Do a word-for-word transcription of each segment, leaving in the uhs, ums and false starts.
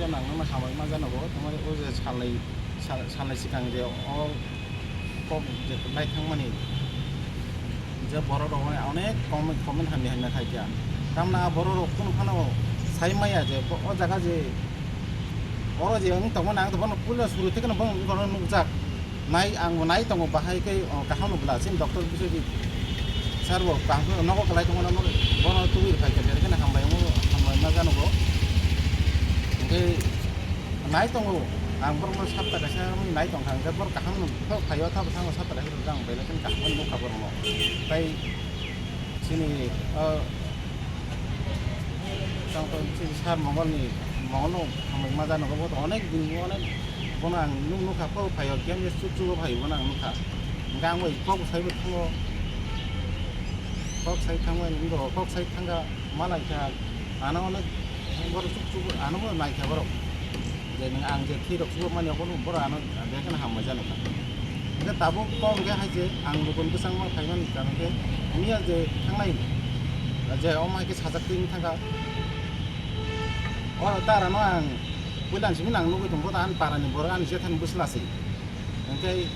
Nangno hambai ma jano bo, tamani o je salnwi, sal-, salnwi swkang je o kok je kwplai thangmani, je borok rok onek comment, comment hamya hamya khaikha. Tamni a borok rok kunu phano sai maya je bo o jaga je oro je wng tongmani, ang to bono puila suru thekeno bono wngkha nukjak. Nai, ang bo nai tongo bahai khe, o, kaham no bwla chini doctor Biswajit sir bo kaham khe nogo kwlai tongo, bono tubui rwphai khe, berekhe hambai, hambai ma jano bo. Hwnkhe nai tongo, ang borokno sapta kaisa wngwi nai tongkha, hwnkhe borok kaham no phaio, tabo thango sapta kaisa rwjak, ang belai kheno kaham khe nukha borokno. Tai chini, o, tang tang chini sir Mongolni, Mongolno hambai ma jano bo, onek din, onek bono ang nuk nukha, phoro phaio, kiyam je chuk chugo phaio bono ang nukha. Hwnkhe ang bai kok sai bo thango, kok sai thango, ang bo kok sai thangkha, ma laikha, ano onek borok chuk chugo, ano bo naikha borok. Je nwng ang je thwi rok chugo mani, obo borok ano je kheno hambai jano kha. Hwnkhe tabuk kok hwnkhe hai je ang lukuni bwskango phaimani, karon khe miya je thangnai, je omo hai khe sajak twi wng thangkha. O ta rano ang puila simi nang nugui tongkha, ani parani borok ani jethani bwsla se. Hwnkhe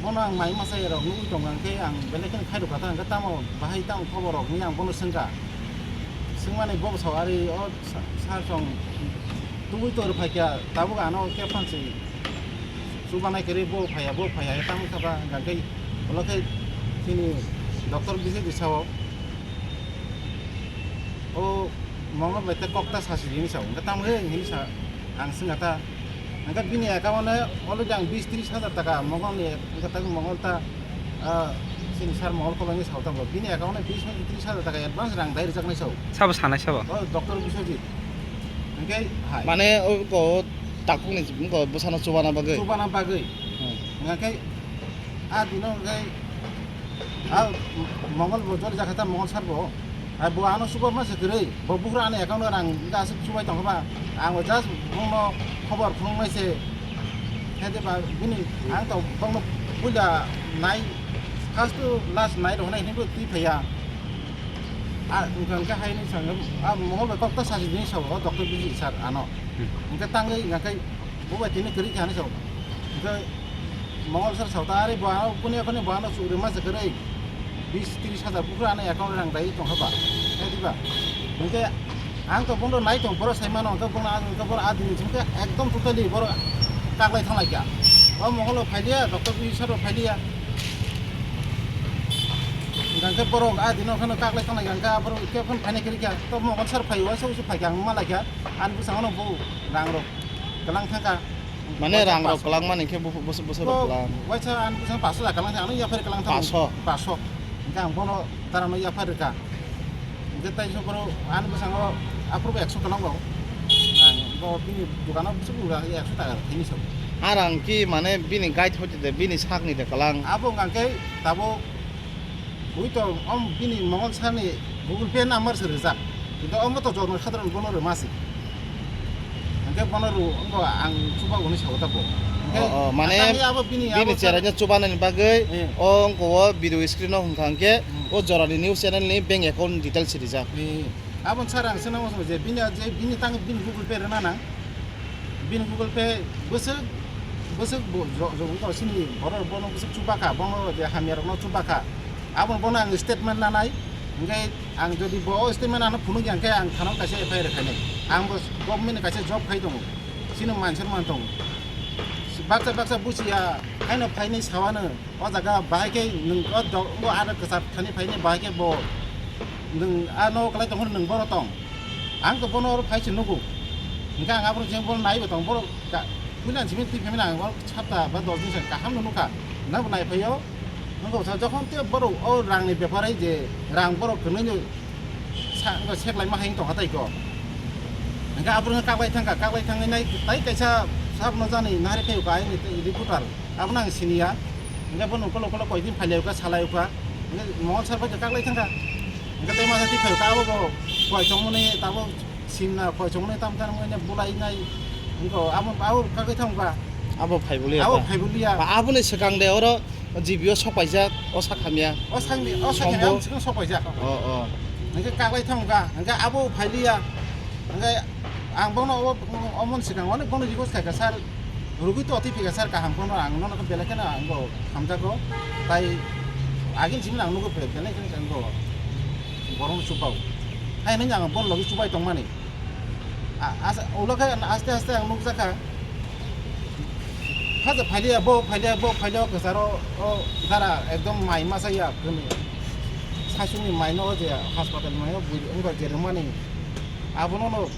bono ang mai masa rok nugui tongo, hwnkhe ang belai kheno khairokha ta, hwnkhe tamo bahai tamo khobor rok hinwi ang bono swngkha. Swngmani bo sao ari o sa-, sir song tubui tor phaikha, tabuk ano khe phansi chubanai kwrwi bo phaiya, bo phaiya, tamo kha ba, hwnkhe ulo khe chini doctor Biswajit sao, o Mongol bai tei kok ta sasi hinwi sao, hwnkhe tamo khe hinwi sa, ang swngkha ta. Hwnkhe bini account-o already ang bis tris hajar taka Mongolni, hwnkhe tei Mongol ta, ah, chini sir Mongol kolokni sao tongo. Bini account-o bis tris hajar taka advance rang dai rwjaknai sao. Sabo sanai sabo? O doctor Biswajit. Hwnkhe hai. Mane o ko takhukni ko bwsano chubana bagwi? Chubana bagwi. Hmm. Hwnkhe a dino hwnkhe a Mongol bo jori jakha ta Mongol sir bo. Ai bo ano super ma se kwrwi, bo bugra ani account o rang wngkha aswk chubai tongkha ba, ang bo just bongno khobor phunuknai se. Khe de ba bini ang to bongno puila nai, first to last nai rok hinai hinwi twi phaiya. A wngkha wngkha hai hinwi sanga, a Mongol bai kok ta sasi hinwi sao, o doctor Biswajit sir ano. Hmm. Hwnkhe tangwi hwnkha khe bo bai tini kwrwi kha hinwi sao. Hwnkhe Mongol sir sao ta, "Are bo ano kuni kuni bo ano chukri ma se kwrwi. Bis tris hajar buphuru ano account rang dai tongkha ba." Khe diba? Hwnkhe ang to bono nai tong, borok sai mano, hwnkhe bono ang, hwnkhe bono adini hwnkhe ekdom totally borok kaklai thang laikha. O Mongol rok phailiya, doctor Biswajit sir rok phailiya. Hwnkhe borok adino kheno kaklai thang laikha, hwnkhe borok khe phone phainai kwrwi kha. To Mongol sir phai, uaisa uaisa phai kha, ang ma laikha. Ani bwskango bo rang rok kwlang thangkha. Mane waisa rang rok paso. Kwlang mani khe bus-, bus-, bus-, rok kwlang. Waisa ani bwskango paso da kwlang thangkha, ano yaphar kwlang thangkha. Paso? Paso. Hwnkhe ang bono darano yaphar rwkha. Hwnkhe tai so borok ani bwskango aphuru bo ekso kwlang rok. Ang bo bini dukano bwswk rwkha ekso taka rok thani so. Ar ang ki mane bini guide hoite de, bini sakni de kwlang. Abo hwnkha khe tabuk Bui to om bini Mongol sir ni Google Pay number se rijak. Kintu omo to joto sadharon bono rwma se. Hwnkhe bono rw, wngkha ang chubago hinwi sao ta bo. Hwnkhe oh, oh, mane ang abo bini bini abo cherai no chubanani bagwi eh. O wngkha o video screen o hwnkha hwnkhe hmm. O jorani news channel ni bank account details rijak. Eh, aboni sir ang swnamo je bini je bini tang bini Google Pay rwna nang. Bini Google Pay bwswk, bwswk bo jo-, jo-, wngkha sini borok bono bwswk chubakha, bono je hamyarokno chubakha. Abono bono ang statement nanai, hwnkhe ang jodi bo o statement ano phunukya hwnkhe ang thana kaisa F I R khainai. Ang bo government ni kaisa job khai tongo, chini mansa man tongo. Baksa baksa buchiya, haino phainai sawano. O jaga bahai khe nwng o do-, o aro kwchar thani phaini bahai khe bo nwng a nogo kwlai tongphuru nwng boro tong. Ang to bono oro phai se nugo. Hwnkhe ang aboni siyang bono naibo tong. Borok ka-, puila simi twi phaimani ang borok sapta ba dos din sa kaham no nukha. Nabo nai phaio. Nokho sa jokhon tei borok o rangni bepar hai je rang borok kwrwino sa-, wngkha seklaima hai wng tongkha tei kho. Hwnkhe aborokno kaklai thangkha, kaklai thangwi nai tai kaisa sakno jani nahari phaiyo kaini tei reporter. Abono ang siniya. Hwnkhe bono ukolok ukolok koi din phailai kha, salai kha. Hwnkhe Mongol sir bai kaklai thangkha. Hwnkhe tei masa twi phai kha, abo bo koi chongmani, tabo simna koi chongmani, tam tam wngmani bulai nai. Hwnkhe abo, abo kaklai thangkha. Abo phai buliya. Abo ta? Phai buliya. Ba, aboni swkang de oro G B o sok paijak, o sak hamya. O sakni, o sakni Sombo. Ang swkang sok paijak. O, o. Hwnkhe kaklai thangkha. Hwnkhe abo phailiya. Hwnkhe Ang bono o, o, omon sikang onek bono request khaikha, sir, rugui to twi phika, sir, kaham kono ang nono belai kheno ang bo hamjago. Tai agin simi ang nugo belai kheno ang bo borong chubao. Hai nang ang bon logi chubai tongmani. A-, as-, ulo khe aste aste ang nukjakha. Haja phailiya bo, phailiya bo, phailiya kwcharo o dara ekdom mai masa ya kwnwi. Sasungni mai no je hospital mai o bui wngkha je rwmani. Abono no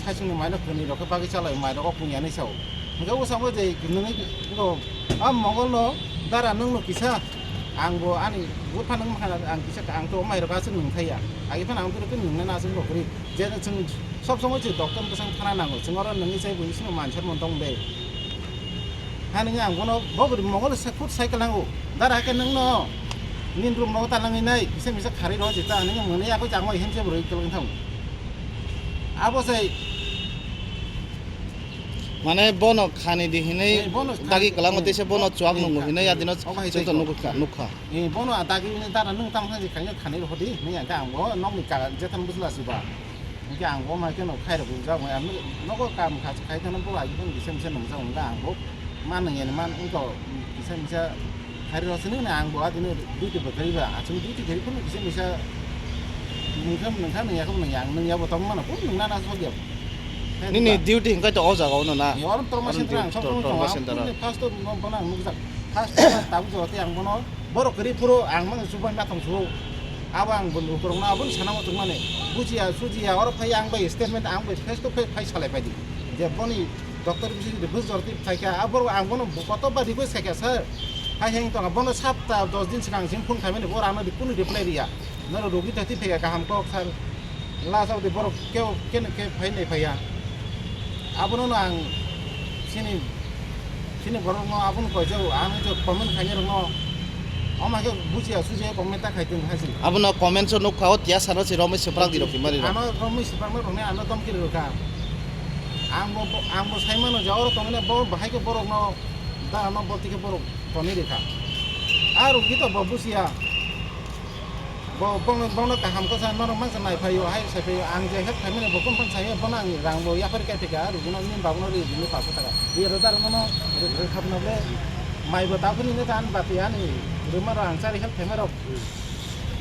sasungni mai no kwnwi rok khe bagwi chalai mai rok o pungya ni sao. Hwnkhe o sango je nwnwi no a mongol no dara nwng no kisa ang bo ani bupha nwng mankha ang kisa ang to mai rok aswk nwng thaiya. Agi phano ang to nwng na aswk rok ri. Je chwng sob somoi chwng doctor bwsang thana nango, chwng oro nungni chai buini sino manser mon tong de. Hani ang bono bo bwrwi mongol se khut cycle nango. Dara ke nung no nin room no ta nangwi nai, kisa misa khari ro jita, ani mwnwi ako jangoi hemse bwrwi keleng thang. Abo sai. Mane bono khani di hinui Eh, bono dagi khani, kwlango eh, teisa bono bo-, chuak eh, nungo kha-, hinui eh, adino obo hai chwng to tei nukha, nukha. Eh, bono a dagi ni dara nung tam thangsi khaina khanai rw di, hinui ang khe ang bo nokni ka-, jetham bwsla si ba. Hingke ang bo mai kheno khairok rijak, ang nogo kam kha-, khai kheno bo agi phano kisa misa nungjak, hingke ang bo man nung yani man, wngkha kisa misa khairok sini ang bo adini duty bo kwrwi ba, achung duty kwrwi phano kisa misa nungkha, nungkha nungya khe nungya, ang nungya bo tong mano, kung nungna na sok ya. Nini duty hingke to o jaga o no na? Ni orom trauma center ang sok tongo, first of all bono ang nukjak, first of all tabuk jaga tei ang bono borok kwrwi phuru ang mang chubai ma thong suo. Abo ang bo lukurokno abono sana muchungmani. Bujiya, sujiya, oro phai ang bai statement, ang bai face to face phai salai phaidi. Je boni doctor bisi de bus jorti phaikha, abo ang bono koto ba request khaikha, sir. Hai heng tonga, bono sapta dos din swkang sing phone khaimani, bo rano di kunu reply riya. Noro rogi thati phaikha kaham kok, sir. Last of the borok keo keno ke phai nai phaiya. Abono no ang sini, sini borok no abono koijao, ang je comment khainai rok no. Oma ke bujiya sujiya comment ta khai tong haisi. Abono comment so nukha o tiya sano si romwi siprak di rok himari rok. Ano romwi siprak no rok ne ano dom kiri rok kha. Ang bo, ang bo sai mano je oro tongmani bo bahai ke borok no, da no bo tike borok toni rikha. A rok gito bo bujiya. Bo, bongno, bongno kaham khe sa norok mangsa nai phaio, hai sai phaio, ang je help khaimani bo company sayo, bono ang rang bo yapari kai thika, rugino nini babno ri, bini paso taka. Ri ro dar mono, ri, ri khapna ble, mai bo ta phuni ne tan bati ani, ruma ro ang chari help khaima rok.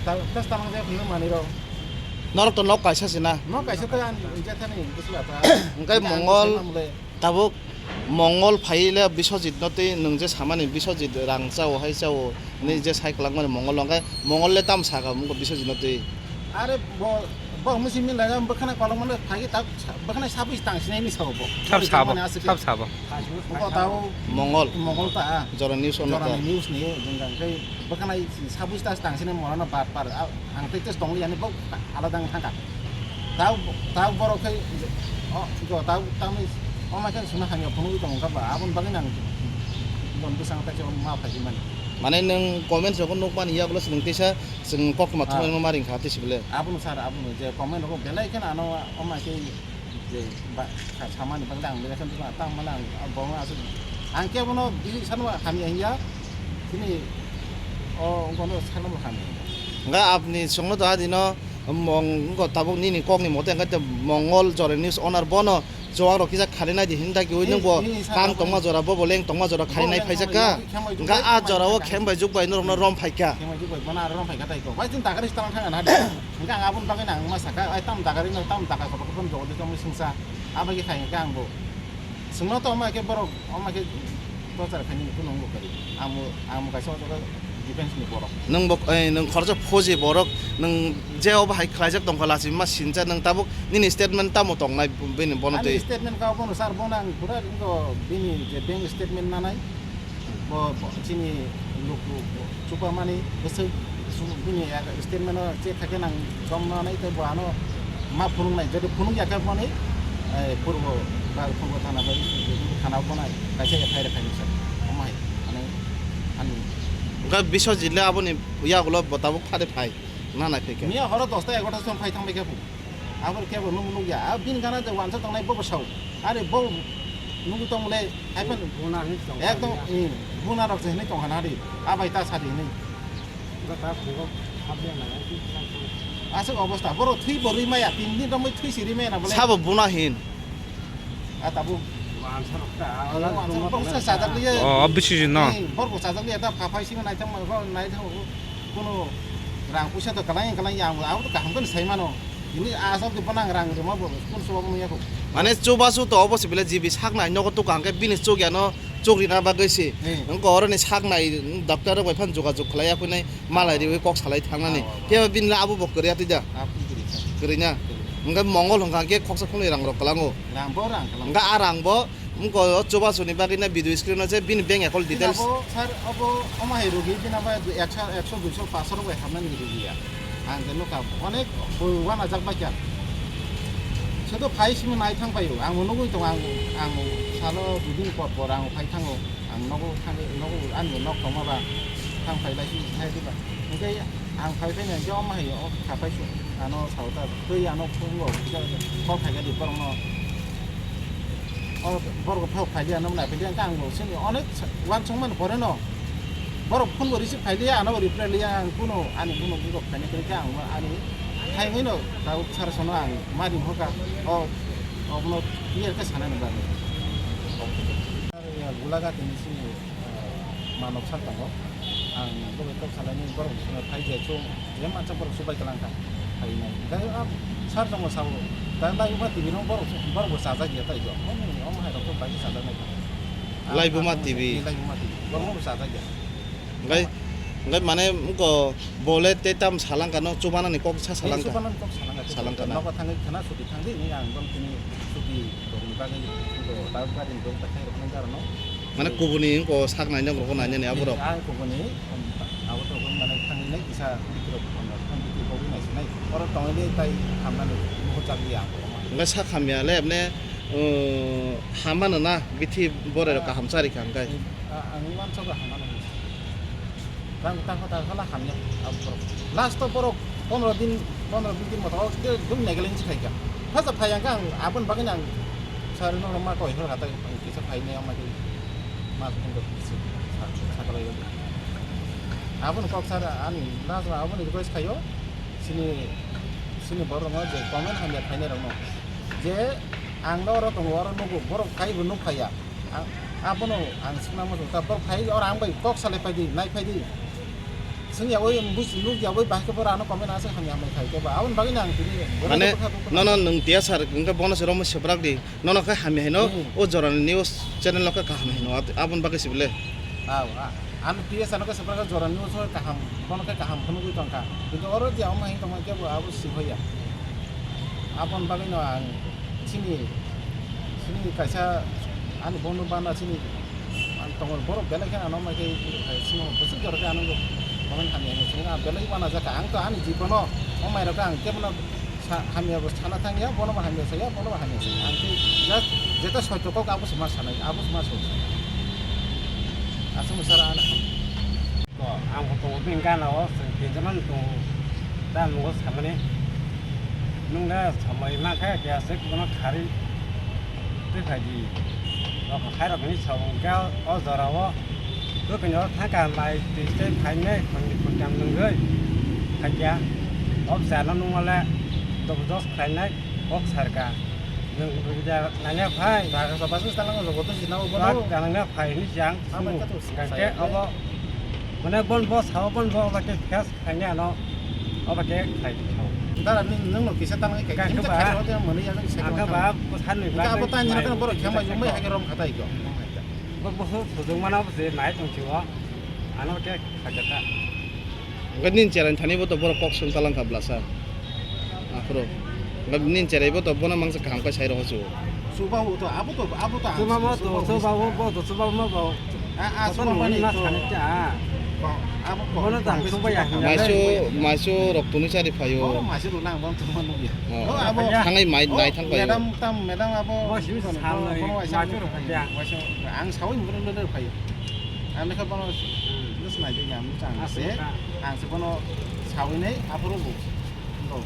Ta, tas tamang je phunu mani rok. Norok to nok kaisa sina. Nok kaisa ta ani, je thani, bisla ta. Engkai ang Mongol. Sai mamle. Tabuk Mongol phaile Biswajit no twi nwng je samani Biswajit rang chao hai chao hinwi je sai kwlangmani Mongol no, hwnkhe Mongol le tamo sakha wngkha Biswajit no twi? Are bo, bo misi min laga bwkhana kolok mano phagi ta bwkhana sabis tang sinai ni sao bo. Sab sabo, sab sabo. Bo tao Mongol. Mongol ta. Jora news ono ta. Jora news ni jengga kai bwkhana sabis ta tang sinai mona na bar bar. Ang tei test tongli ani bo alada wng thangkha. Tau, tau borok khai, o, jo, tau, tamni, o, mai khe suna hamya phunugwi tongkha ba, aboni bagwi nang bon bwsang taisa ma phai mani. Mane nwng comments rok nukmani yagulo se nwng teisa chwng koktwma thumnaima ma ringkha tei sibole. Abono sir, abono je comment rok belai kheno ano o mai khe je ba, sa-, samani bagwi ang belai kheno tamo mane ang, ang bono aswk, ang kebono bisi sano hamya hinya, chini o, bono sano hamya hinya. Hwnkhe apni chwngno to adino, Mong-, wngkha tabuk nini kokni mote hwnkhe Mongol Jora News owner bono chuwak rok kisa khari nai di hinwi dagi ui nwng bo kang tongma jora bo bo leng tongma jora khari nai phaijak kha. Hwnkhe a jora o khem bai juk bai norok no rom phaikha. Khem bai juk bai bono aro rom phaikha tai kok. Bai chwng dagari se tang thang na de. Hwnkhe ang aboni bagwi nang ma sakha, ai tam dagari no tam daga kotor kotor jogo de tongwi swngsa. Abagwi khai hwnkhe ang bo. Chwngno to omo khe borok, omo khe torture khainani kunu wngbo kari. Ang bo, ang bo kaisa o jaga defense ni borok. Nwng bo, eh, nwng khoroksa phoji borok, nwng je obo hai khlaijak tongkha lachima sincha, nwng tabuk nini statement tamo tongnai bini bono twi? Ani statement ka bono sir, bono ang pura wngkha bini je bank statement nanai. Bo, bo chini luku chupamani bwswk bini statement o check khaikhe nang dom nanai tei bo ano ma phunuknai, jodi phunukya khe boni, eh, purbo ba purbo thana bai thana bonai kaisa F I R khainai sir. Omo hai, ani, ani. Hwnkhe Biswajit le aboni yagulo bo tabuk phari phai na nai phaikha. Miya horo dosta egarota song phai thang bai khe bo. Aboni kebo nung nukya. A bini gana je wansa tongnai bo bo sao. Are bo nungwi tongmole, hai phan buna hin tong ekdom, ya. Eh, buna rok je hinwi tong hana di. A bai ta sadi hinwi. Ga ta khugo habya na ya, ki khlai kho. Aswk obostha, borok thwi bo rwi maya, tin din romwi thwi si rwi maya na bole. Sabo buna hin. A tabuk. Ang sajakliya. Oh, bisi no. Borok bo sajakliya ta phaphai sima naithang ma, naithang kuno rang puisa to kalang kalang ya, abo to kaham khe sai mano. Ini asal to banang rang rima bo kun suwa mo yako. Mane chubasu to obo se bile jibi saknai nogo tukang khe bini chukya no chukrina bagwi se. Hmm. Wngkha oroni saknai doctor rok bai phan jogajog khlai ya phinai. Malai riwi kok salai thangnani. Aw, aw, aw. Phiya ba bini le abo bo kwrwi atwi da? Abo kwrwi kha. Kwrwi na? Kwrwi. Hwnkhe mongol hwnkha khe khoksa khoknwi rang rok kwlango. Rang bo rang kwlango. Hwnkhe a rang bo wngkha o chubasu ni bagwi na video screen o se bini bank account details. Bini abo sir, abo omo hai rogi bini abo ekso, ekso, duiso, paanso rok bai hamnani rogi ya. Ang khe nukha onek bo uanajak bai kha. Sudu phai simi nai thang paio. Ang bo nugwi tongo, ang, ang salo dui din por por ang phai thango. Ang nogo thangwi, nogo ani nok tongma ba thang phai lai si hai diba. Hwnkhe ang phai phai nai khe omo hai o kha phai su ano sao ta twi ano phungo kisa call khai khe di borokno. O borok phai phai di ano nai phai di ang bo sini onek uansukmani pore no borok phone bo receive khai liya ano reply liya ang kuno ani kuno bugo phai nai khe ang ani hai hino ta sar sono ang mari hoka o obono clear khe sanani bagwi. Gulaghati ni sini, eh, manok sar tongo. Ang bo kok salaini borok phai je chung, je mansa borok subai kalang kha. Phai nai. Dai a sar tongo sao. Dai lai ma T V no borok, borok bo chajak ya tai jo. Omo hai rok bai chajak nai. Lai Buma T V. Lai Buma T V. Borok bo chajak ya. Hwnkhe, hwnkhe mane wngkha bole tei tam salangkha no chubanani kok sa salangkha. Chubanani kok salangkha. Salangkha na. Nogo thangwi khana suti thangdi ni ang bang tini suti rokni bagwi wngkha tawk gari ni dok ta khai roknai garo no. Mane kubuni wngkha sak naina rokno nainani aborok. Ang kubuni abo to mane thangwi nai kisa bitirok khon rok khon bitirok nai sinai. Oro tongwi nai tai hamnani muhur chakli ang. Hwnkhe sak hamya le mane, uh, hamano na bithi borok kaham charikha hwnkhe. Ang mansa ba hamano. Tang, tang, tang, tang, hamya, abo borok. Last o borok pondro din, pondro bis din moto, o, de, dum Nagaland si phaikha. Phasa phai ang khe ang, aboni bagwi ang sari no ma koi hor kha, tai ang kisa phai nai, ama khe mas pondro bis sa, sa, sa kalai. Aboni kok sar ani last o aboni request khaio, sini, sini borok no je comment hamya khainai rok no. Je ang no oro tongo, oro nugo, borok phai bo nuk phaiya. Ang, abono ang swngna muchung ta, borok phai oro ang bai kok salai phai di, nai phai di. Swngya oi busi nukya oi bahai khe borok ano comment aswk hamya hamya khai khe ba. Aboni bagwi no ang tini mane, nono nwng tiya sar, hwnkhe bono se romo swprak di. Nono khe hamya hino, hmm, o jorani news channel o khe kaham hino, at-, aboni bagwi se bile. Aw, a-, ano tiya sano khe swprak jorani news o kaham, bono khe kaham phunugwi tongkha. Kintu oro je omo hai tongma khe bo abo si hoya. Aboni bagwi no ang Chini, chini kaisa ani bondo bana chini ang tongo borok belai khe ano mai khe simo bwswk jora khe ano comment hamya hinwi swngo ang belai uanajak kha ang to ani jibono o mai rok ang kebono sa-, hamya bo sana thangya bono bo hamya saya bono bo hamya saya ang khe just jeta soito kok abo se ma sanai abo se ma soi aswk sara ano. Ko, ang bo tongo bini gana o, chwng tinjono tongo. Da, nungo samani. Nwng da samai mankha, khe aswk bono kharwi twi phai di. Rok hai rok hinwi sa, hwnkhe o jora o, bwkhwini oro thangkha, mai twi tei phainai, khoroknwi khoroktham nwngwi. Hakhe o bwsano nungmale, dobo dos khlainai, kok sarkha. Nwng rwgwja nangya phai. Bwswk talangno joto sinao bono. Bak ganangya phai hinwi chang. Abo khe to hwnkhe sai abo mane bon bo sao bon bo oba khe khes khainai ano oba khe khai sao. Dara nwng, nwng no kisa tangnai khai. Khe khe ba khe ba bo sanwi ba abo tani rok borok khema jumbai hake rom khatai go. Bo bo sujung mana bo se nai tong chiwa. Ano khe khaja ta. Hwnkhe nini cherai thani bo to borok kok swng talang kha blasa. Aphuru. Hwnkhe nini cherai bo to bono mangsa kaham khe sai rokha chu. Chuba o to abo to abo to ang chuba mo to chuba o bo to chuba mo bo. A a chuba mani to. Abo ko. Bono tang chuba ya. Maisu maisu rok tuni chari phaio. Bono maisu rok nang bono chuba nugya. Oh, abo thangai mai nai thang phaio. Madam tam madam abo. Bo si salai maisu rok ya. Ang sawi mukuru le phaio. Ang lekha bono. Nai de ya mchang se. Ang se bono sawi nai aphuru bo. Bo.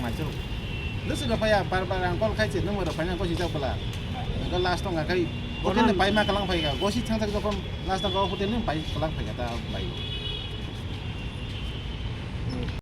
Maisu. Lusi da phaya bar bar ang call khai se nung ro phai nang ko si jak bala. Ko last tong kai. Hotel ni pai ma kalang phai ga. Go si thang thang jokon last tong hotel ni pai kalang phai ga ta bai.